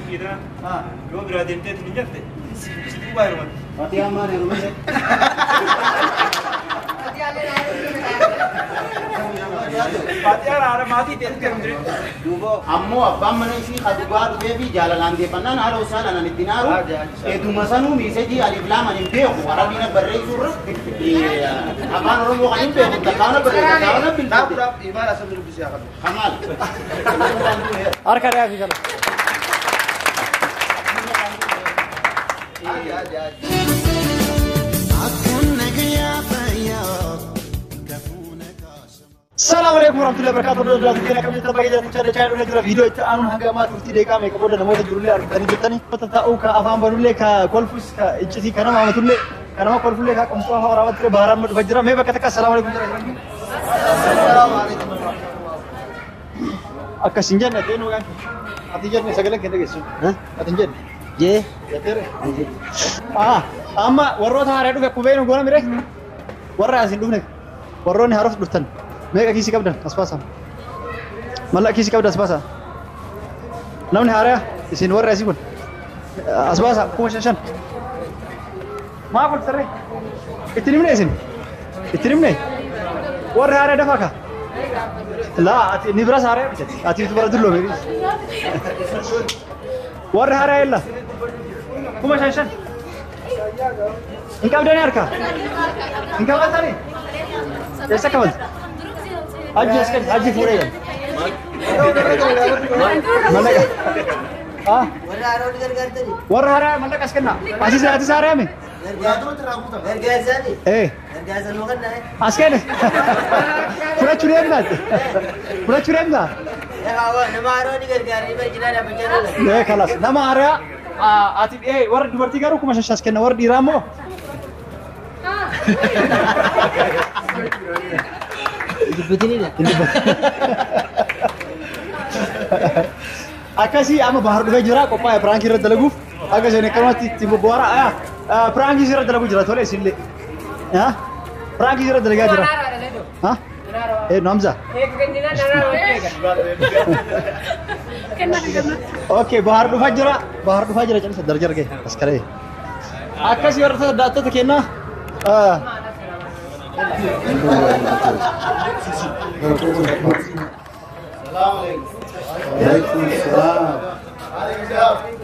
Kiyya yoo biraa deemtee hin jette si duubaa heerumatti. Fatihaan maal heerumte? Fatiyaan haadha maatii itti heerumte. Duuba ammoo abbaan mana isii dhugaa dhufee fi jaalalaan deeffannaan haala osaan anan itti naaru eduma sanuu miisejii aliif laaman hin beeku arabiin barreessuu irra afaan oromoo kan hin beeku takkaana barreessa takkaana bilbilte. Kamaal. Harka dhiyaa fi kana. Assalamu alaikum warahmatullahi wabarakatuh. Hordoftoota keenya kam jirtan baga jirtan channel channel jira viidiyoo itti aanuun hanga ammaa turtii deeqaa meeqa booda namoota jirullee argitanii jirtanii. Namoota taa'uu ka afaan banullee ka kolfus ka iccitii ka nama hamatullee ka nama kolfullee ka qomsoo afaan waraabaa ture baharaan dhufa jira. Mee bakka takka assalamu alaikum jira. Akkas hin jenne ta'e nuugaan. Ati jenne sagaleen keenya dhageessu. Ati hin jenne. Jee. Jetteere. Ah, amma warroota haaraa dhufe akkuma beeknu goona mire. Warra as hin dhufne warroonni haaroof dhuftan meeqa kiisii qabdan as baasaa. Mallaqa kiisii qabdan as baasaa. Namni haaraa isin warri asii kun as baasaa 5,000. Maa kolfarree? Ittiin himne isin? Ittiin himne? Warri haaraa dafaa ka? Laa ati ni biras haaraa miti. Ati bara dulloome. Warri haaraa ella? 5,000. Hin qabdanii harka? Hin qabatanii? Eessa kabaltu? Hajji as kenni, hajji fuudhee jira. Mallaqa. Ah? Warra haaraa mallaqa as kenna. Asis atis haaraa mi? Eh. As kenne. Fudhachuu deemtaa? Fudhachuu deemtaa? Eh kalas. Nama haaraa ati warra dubartii garuu 5,000 as kenna warra dhiiraa immoo Akkasii amma bahar dhufee jira qophaa'e piraankii irra dalaguuf akka isheen akkanumatti itti bobboora piraankii irra dalaguu jira tole isinillee piraankii irra dalagaa jira. Eh Hamza. Okay bahar dhufaa jira bahar dhufaa jira calisa darja argee as karee. Akkasii warra daatota kennaa.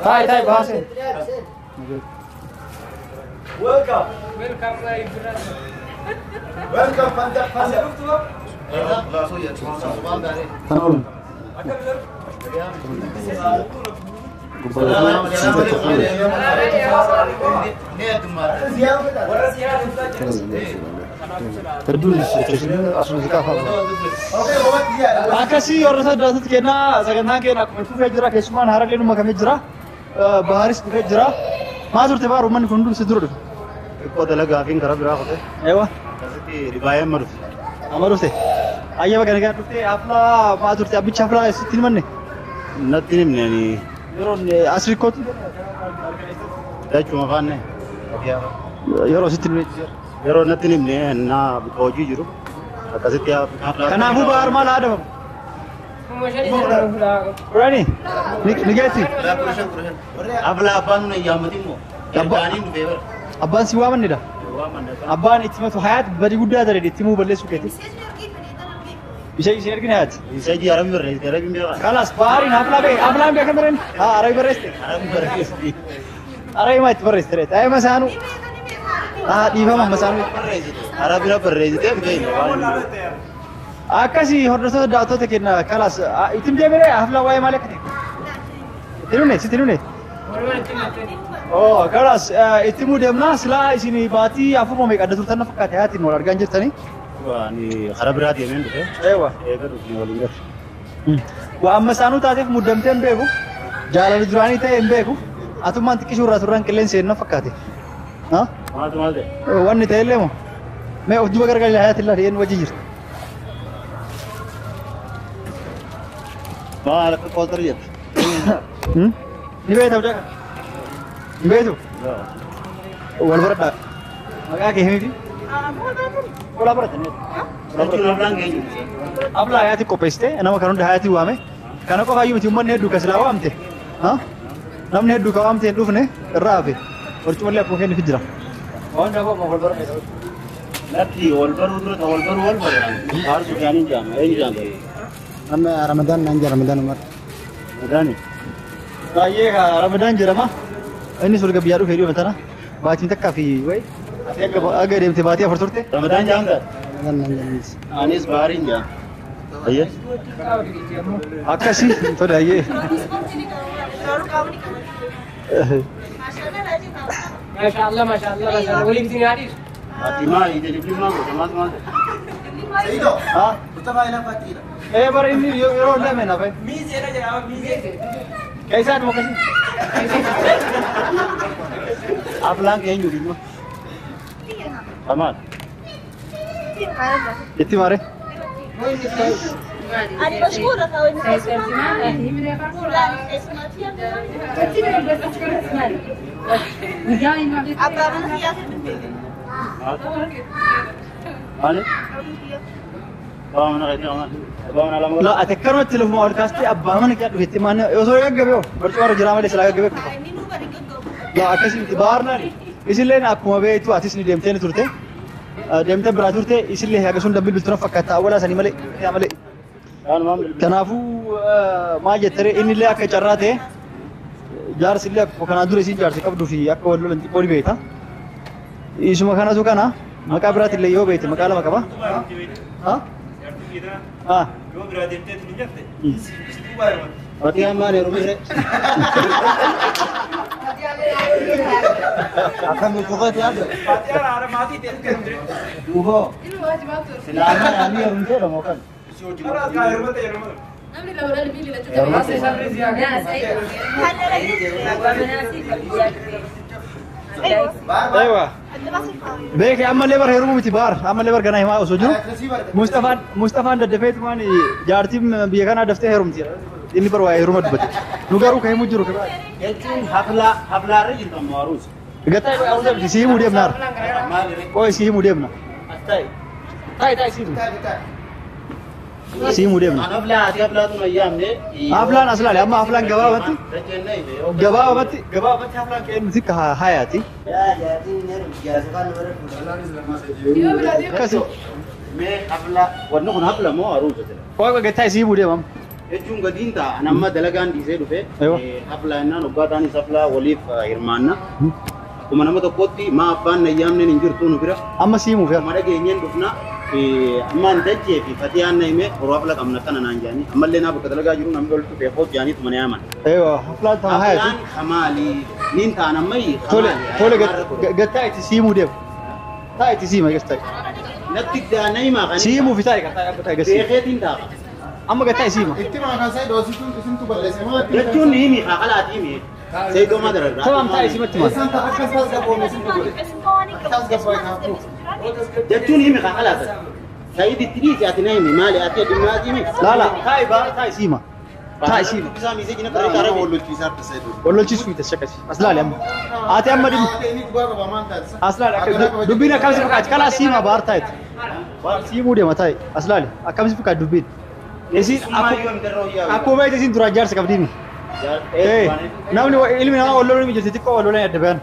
Tai tai bahasa. Welcome. Welcome my brother. Welcome Fanta Fanta. Akkasii warra daatota kennaa sagantaan keenya akkuma fufee jira keessumaan haarallee nu makamee jira baharis dhufee jira maa turte baar uummanni kun hunduu si dura dhufe. Xiqqoo dalagaa fi karaa biraa qote. Eewa. Akkasitti dhibaayee amma dhufe. Amma dhufte. Ayya bakka nagaa dhufte haflaa maa turte abbicha haflaa sitti himanne. Natti himne ani. Yeroon asii kootu. Dachuma faanne. Yeroo sitti himne. Yeroo natti himne naa bika hojii jiru. Akkasitti haflaa. Kanaafuu bahar maal haadhafamu? Kudhanii? Ni geessi? Haflaa abbaan nu yaammatin moo? Ergaaniin dhufee bara. Abbaan si waamannidha? Abbaan itti himatu hayaat badii guddaa ta'e itti himuu balleessuu keeti. Ishee ishee ergine hayaat? Ishee arabii barreessite arabiin beekaa. Kalas bahariin haflaa beekaa haflaan beekaa mireen haa arabii barreessite. Arabii barreessite. Arabii maa itti barreessite reet ayee masaanuu. Haa dhiifama masaanuu. Arabii barreessite beekne. Akkasii hordoftoota daawwattoota keenya kalas ittiin deemnee haflaa waa'ee maal akka ta'e? Itti dhufne sitti dhufne? Oh kalas itti himuu deemnaa silaa isin baatii afur meeqa adda turtan na fakkaate hayaatiin wal argaa jirtanii? Ani karaa biraa deemeen dhufe. Eewa. Eega dhufne waliin gate. Waa amma isaanuu taateef muddamtee hin beeku. Jaalala duraanii ta'e hin beeku. Atummaan xiqqishuu irraa turraan qilleensi na fakkaate. Maaltu maal ta'e? Wanni ta'e illee moo? Mee of duuba garagalee hayaatiin laata een wajji jirti. Maal akka qootari jette? Ni beekta mucaa kana? Hin beektu? Wal baradhaa. Maqaa kee himifi? Walaa baratanii. Aflaa hayaatii qopheessite nama kan hunda hayaatii waame. Kana qofa iyyuu miti uummanni hedduu kan silaa waamte. Namni hedduu kawaamte hin dhufne irraa hafe. Barcumallee akkuma kenniif jira. Waan dhabu amma wal barame. Latti wal baruu dura ta wal baruu wal baran. Aarsu jaaniin jaama. Eenyu jaama? Amma Ramadaan naan jira Ramadaan Umar. Ramadaani. Baay'ee Ramadaan jedhama. Innis wal biyyaa dhufee dhiyoo tana. Baatiin takkaa fi wayi. Aga deemte baatii 4 turte. Ramadaan jaamta? Ramadaan naan jira. Anis baariin jaama. Ayyee. Akkasii tole ayyee. Maashaallah maashaallah maashaallah waliif isin yaadhiisu. Ati maali? Ija maal godha? Maal maal? Saido. Ha? Mustafa ila fatira. Bara inni yeroo lama na fa'i. Miizeedha jedhama miizee. Keessaan akkasii. Aflaan eenyu dhimma? Kamal. Itti maare. أنا مشغولة لا أتذكر ما تلف مع الكاستي أبا من كان في تمان يوصل يجيبه برجع ورا جرام اللي سلاقة جيبه لا أكسي بارنا إسلام أكو ما بيت وأتيس نديمتين ترته ديمتين براتورته إسلام هي أكسون دبل بترى فكتا ولا سني ملء يا ملء كنافو ما جتري إن اللي أكجراته جارس اللي وكان دور يسين جارس كابدو في أكو ولا لنتي بوري بيتا إيش ما كان زوجنا ما كابرات اللي يو بيت ما كلا ما كابا ها ها ايوه بيك اما ليبر هيرمو متبار اما ليبر غنا هما اوسوجو مصطفى مصطفى ددفيت ماني جارتي بيا كان دفته هيرمتي اني بر واي هيرمت بت نغارو كايمو جرو جچون حفله حفله رجل تماروس غتا اروز بي سي موديم نار اوي سي موديم نا استاي تاي تاي سي سي موديم نا حفله حفله تو ايام ني حفله اصلا اما حفله غبابتي غبابتي غبابتي حفله كين مسك حياتي يا جاتي نير يا سبحان الله كسو مي حفله ونكون حفله مو اروز اوي غتا سي موديم jechuun gadiin ta'a nama dalagaan dhiisee dhufe hafla innaan hoggaataanis hafla waliif hirmaanna. Akkuma nama tokkotti maa abbaan nayyaamneen hin jirtu nu bira. Amma siimuu fi amma dhageenyeen dhufna ammaan dajjee fi fatiyaan na hime boroo hafla qabna kana naan jaanii ammallee naa bakka dalagaa jiru namni walitti dhufee hoot jaanii tuma na yaaman. Eewa haflaan ta'a hayaati. Haflaan kamaali niin ta'an ammayyi. Tole tole gattaa itti siimuu deemu. Taa itti siima gastaa. Natti na himaa kan. Siimuu fi taa'i kan taa'i gasii. Beekeetiin taa'a. Amma gattaa isiima. Itti maakaa Saayidoo isintu balleesse moo itti. Jechuun ni himi haalaati himi. Saayidoo maa dararraa. Tamam ta'a isimatti maal. Isaan ta'a akkas tasgabboome isintu godhe. Tasgabboome. Jechuun himi haalaati. Saayid itti dhiisi ati na himi maali ati addunyaati himi. Laala taa'i baara taa'i isiima. Taa'i isiima. Isaa miisee jina barreessa arabi. Wallolchiisaa harka Saayidoo. Wallolchiisuu miti shakkasi. As laali amma. Ati amma dhimmi. As laali dubbiin akkamsi fakkaati kalaa siima baara taa'eeti. Siimuu deema taa'i as laali akkamsi fakkaati dubbiin. Isin akkuma isin dura jaarsa qabdiimi. Namni ilmi namaa wal loluun jirti xiqqoo wal lolan adda bayan.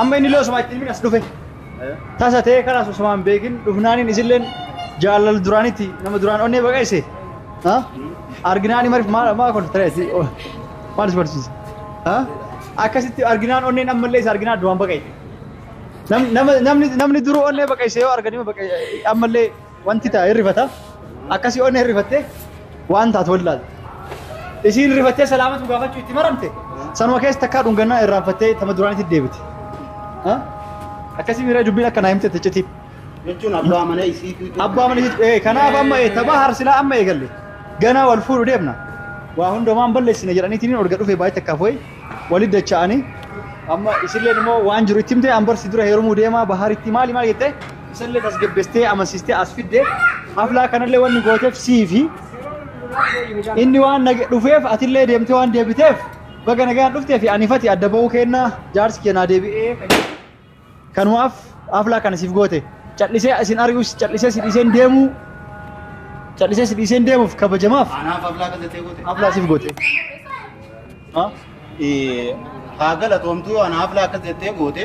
Amma inni loosuma itti ilmi as dhufe. Tasa ta'ee karaa sosomaan beekin dhufnaaniin isilleen jaalala duraanitti nama duraan onnee baqayse. Arginaani mariif maal kun tareeti maal si barsiisa. Akkasitti arginaan onneen ammallee isa arginaan duraan baqayte. Namni duruu onnee baqayse yoo arganima ammallee wanti ta'a hirrifata. Akkasii onnee hirrifattee waan taatu wallaalte. Isiin hirrifattee salaamatu gaafachuu itti maramte sanuma keessa takkaa dhungannaa irraanfattee tama duraanitti deebite. Akkasii miira dubbiin akka naa himte iccitii. Jechuun abbaa mana isiitu. Abbaa mana isiitu kanaaf amma tapha harsilaa amma eegalle ganaa wal fuudhu deemna. Waa hundumaan balleessine jedhaniitiin ol gad dhufee baay'ee takkaaf wayi walit dacha'anii amma isilleen immoo waan jiru itti himte ambarsi dura heerumuu deemaa baharitti maali maali jettee isallee tasgabbeessitee amansiistee as fiddee haflaa kanallee wanni gooteef siifi inni waan dhufeef atillee deemtee waan deebiteef baga nagaan dhuftee fi anifati adda ba'uu kennaa jaarsi kennaa deebi'ee kanumaaf haflaa kana siif goote callisee isin ari'us callisee si dhiiseen deemuu callisee si dhiiseen deemuuf kabajamaaf Anaaf haflaa kan ta'e goote. Haflaa siif goote. Haa galatoomtuu ana haflaa akkas jettee goote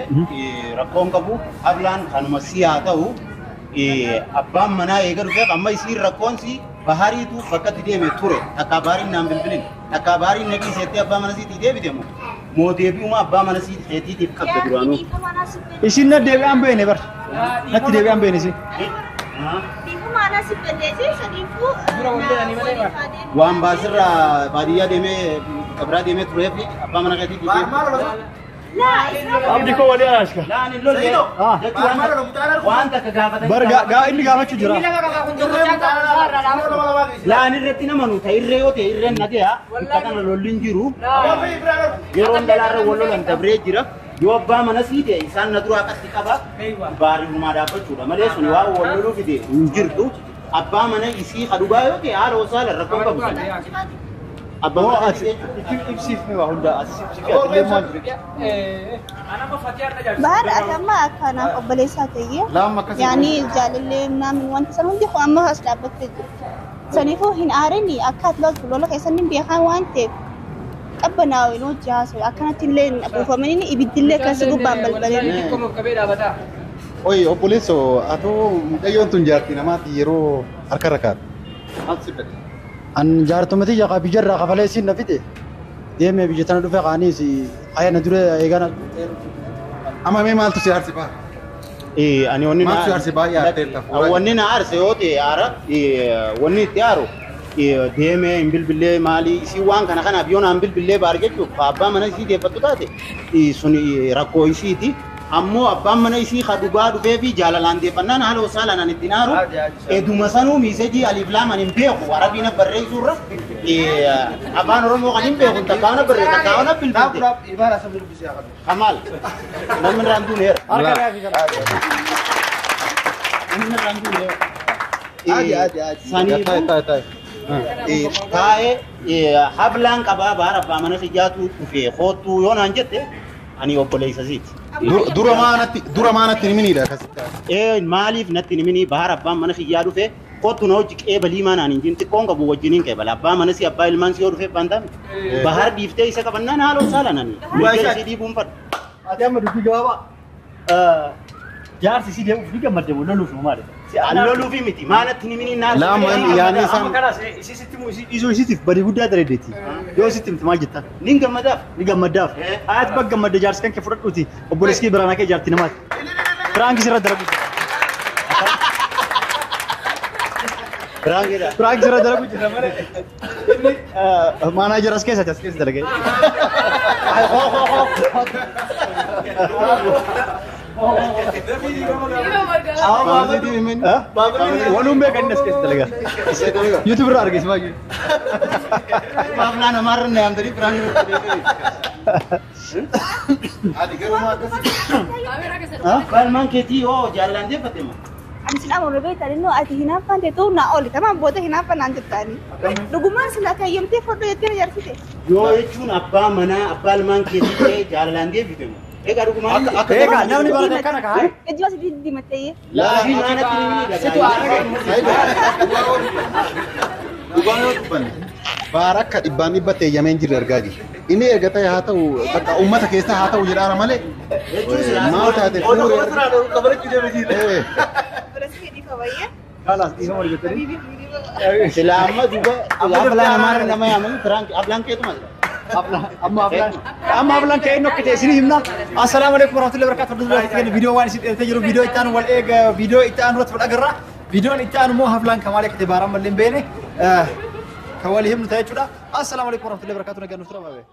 rakkoon qabu haflaan kanuma si haa ta'u abbaan manaa eega dhufee amma isiin rakkoon si bahariitu bakka itti deeme ture takkaa bahariin naan bilbilin takkaa bahariin na dhiisettee abbaa mana siitii deebite moo moo deebi'uma abbaa mana keetiitiif qabda duraanuu. Isin na deebi'aan beene bar. Natti deebi'aan beene isin. Waan baasirraa baadiyyaa deemee qabraa deemee tureef abbaa mana keetiitiif. Abdi koo walii araashka. Laan hin lolle waan takka gaafatanii. Bar gaa inni gaafachuu jira. Laan irratti nama nu ta'e irree yoo ta'e irreen nagayaa bakka kana lolli hin jiru. Yeroon dalaarra wal lolan dabree jira. Yoo abbaa mana sii ta'e isaan na duraa akkatti qaba. Baariirumaa dhaabbachuudha malee sun waa wal loluu fide hin jirtu. Abbaa mana isii kadhugaa yoo ta'e haala osoo rakkoon qabu sana. Abbaa mana ati ibsiif mi waa hunda ati ibsiif ati illee maal jiru. Bahar ati amma akkanaaf obboleessaa ta'ee yaani jaalallee namni wanta san hundi amma as dhaabbattee jirti. Saniifuu hin aarini akka ati loltu lola keessan hin beekan waan ta'eef qabbanaa'u hin hojjaasu akkanatti illee buufamanii ibiddillee akkas gubbaan balbaleen. Oye obboleessoo atoo mucayyoon tun jaartii namaati yeroo harka rakkaatu. Maal si fedhe? An jaartumati jaqa bijarraa kafalee siin na fide deemee biyya tana dhufe qaaniis haya na dure eegana. Amma mee maaltu si aarse baa? Ani wanni Maaltu si aarse baay'ee aarteerta fuula. Wanni na aarse yoo ta'e aara wanni itti aaru deemee hin bilbillee maali isii waan kana kanaaf yoo naan bilbillee baar jechuuf abbaa mana isii deeffattu taate sun rakkoo isiiti. Ammoo abbaan mana isii kadhugaa dhufee fi jaalalaan deeffannaan haala osaalaan ani ittiin aaru eduma sanuu miisejii aliif laaman hin beeku arabiin barreessuurra afaan oromoo kan hin beeku takkaana barreessa takkaana bilbilte. Kamaal namni irraan duuneera. Namni irraan duuneera. Saniifuu taa'ee haflaan qabaa baara abbaa mana sijaatu dhufee koottuu yoo naan jette ani obboleessa siiti. Dura maanatti himiniidha akkasitti. Maaliif natti himini bahar abbaan mana kiyyaa dhufe kottu na hojii qeebalii maanaan hin jiru xiqqoon qabu wajjin hin qeebala abbaa mana si abbaa ilmaan si yoo dhufe abbaan taame bahar dhiiftee isa qabannaan haala osaalaan ani mirga isii dhiibuun fadhu. Ati amma dubbii gabaabaa jaarsi si deemuuf ni gammadde moo loluuf moo maali? Loluufi miti maanatti himini naa. Laamaan yaadni isaan. Amma kanaas isii sitti muu isii dhiisuu isiitiif badii guddaa dareedeeti. Yoo sitti himte maal jettaan? Nin gammadaaf. Ni gammadaaf. Ayat bag gammadde jaarsi kan kee fudhadhuuti obboleessi kee biraan akka ijaarti namaati. Firaanki sirra dalagu. Firaankiidha. Firaanki sirra dalagu jira malee. Inni maanaajer as keessatti as keessa dalagee. Waluun beekan inni as keessa dalagaa. YouTube irraa argis baay'ee. Baafnaa namaarra na yaamtanii firaanki. Ati garuu maa akkasii? Balmaan keetii yoo jaalalaan deeffatte moo? Ani sin amanu beektan innoo ati hinaaffaan teetu naa oli tamaan booda hinaaffaan naan jettaani. Dhugumaan sila kayyamtee fodhoo jettee na jaarsite. Yoo jechuun abbaa manaa abbaa ilmaan keetii ta'ee jaalalaan deebite moo? Egaa dhugumaan. Egaa namni barate kana kaa. Ejjiba si diddiimattee. Laafii maanatti ni miidhagaa. Dhugaa yoo dubbanne baara akka dhibbaan dhibba teeyyamee hin jirre argaa jirra. Inni erga ta'e haa ta'u bakka uummata keessa haa ta'u jedhaara malee maal taate fuure. Kalaas dhiifama wal jettanii. Sila amma duuba aflaan namaarra nama yaamanii firaanki aflaan keetuma sila. Amma aflaan kee inni okkite isinii himna. Assalaamu alaikum warahmatullahi wabarakatuh. Hordoftoota keenya viidiyoo waan isin dheeratee jiru viidiyoo itti aanu wal eega viidiyoo itti aanu irratti wal agarra. Viidiyoon itti aanu immoo haflaan kamaalee akkate baaraan mallee hin beene kan walii himnu ta'e jechuudha. Assalaamu alaikum warahmatullahi wabarakatuh. Nagaan nuuf tura baabee.